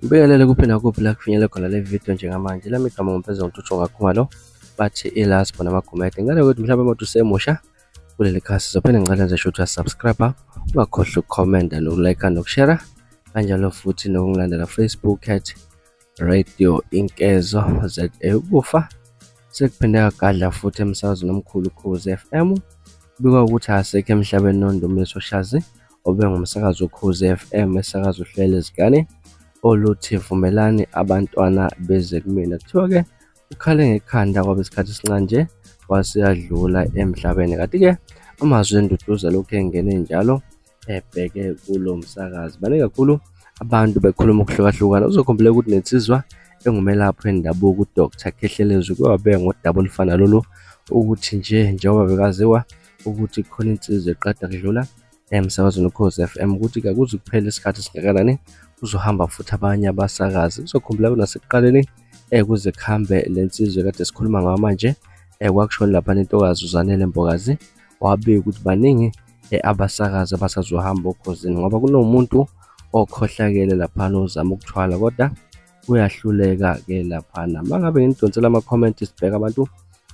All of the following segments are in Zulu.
Ngibingelele kuphi nakuphi la kufinyele khona le video njengamanje. Lami igama nguMfeza Ntuthu Khumalo, bathi iLasbo namaGumede. Ngale ukuthi mhlawumbe uma usemusha kuleli khasi zophinde ngicela nje ukuthi uyasubscribe, ungakhohlwa ukukhomenta nokulike nokushare kanjalo futhi nokungilandela Facebook at Radio Inkezo ZA. Ukufa sekuphinde kagadla futhi emsakazweni omkhulu Ukhozi FM. Kubikwa ukuthi asekho emhlabeni noNdumiso Shazi obengumsakazi woKhozi FM esakaza uhlelo lwezingane oluthi Vumelani Abantwana Beze Kumina. Kuthiwa-ke ukhale ngekhanda kwabe isikhathi esincane nje waseyadlula emhlabeni. Kanti-ke amazwi enduduzo alokhu engene njalo ebheke kulo msakazi. Baningi kakhulu abantu bekhuluma ukuhlukahlukana. Uzokhumbula ukuthi nensizwa engumelaphi wendabuko uDr Khehlelezi uke wabeka ngodaba olufana lolu ukuthi nje njengoba bekaziwa ukuthi kukhona insizwa eqeda kudlula emsakazweni Ukhozi FM ukuthi kakuze kuphele isikhathi esingakanani kuzohamba futhi abanye abasakazi. Kuzokhumbula kunasekuqaleni kuze kuhambe le nsizwa ekade sikhuluma ngayo manje kwakushona lapha nentokazi uZanele Mbokazi wabika ukuthi baningi abasakazi abasazohamba okhozini ngoba kunomuntu okhohlakele laphana ozama ukuthwala kodwa uyahluleka-ke laphana. Uma ngabe ngidonsela ama-comment sibheka abantu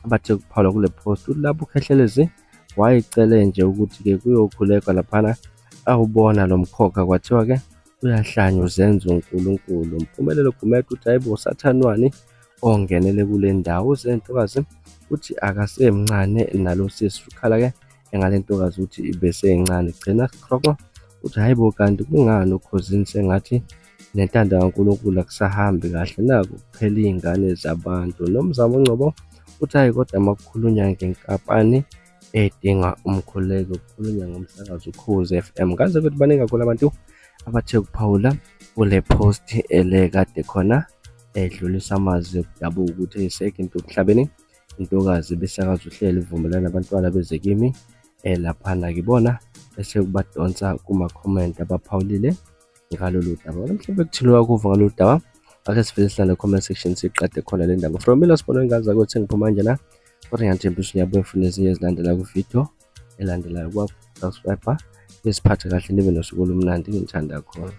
abathe kuphawula kule post lapho uKhehlelezi wayecele nje ukuthi-ke kuyokhulekwa laphana awubona lo mkhokha kwathiwa-ke uyahlanya uzenza uNkulunkulu. Mpumelelo Gumede uthi hayibo usathane wani ongenele kule ndawo uzentokazi uthi akasemncane nalo sisi ukhala-ke engale ntokazi uthi ibeseyincane gcina siqhoko uthi hayibo kanti kungani ukhozini sengathi nentando kaNkulunkulu akusahambi kahle naku kuphela iy'ngane zabantu. Nomzamo Ngcobo uthi hhayi kodwa uma kukhulunywa ngenkampani edinga umkhuleko kukhulunywa ngomsakazo Ukhozi FM. Ngaze ukuthi baningi kakhulu abantu abathe ukuphawula kule post ele kade khona edlulisa amazwi okudabuka ukuthi ayisekho into emhlabeni intokazi ebisakaza uhlelo ivumelana abantwana beze kimi laphana ngibona bese kubadonsa kuma-comment abaphawulile ngalolu daba. Mhlawumbe kuthini ukuva ngalolu daba? Ake sivele sihlale comment section siqede khona le ndaba. From mina sibona ingane zakwethu sengiphuma njena kodwa ngiyathembisa ngiyabuya futhi nezinye ezilandela ku-video elandelayo. Kwa-subscribe nisiphathe kahle nibe nosuku olumnandi ngithanda khona.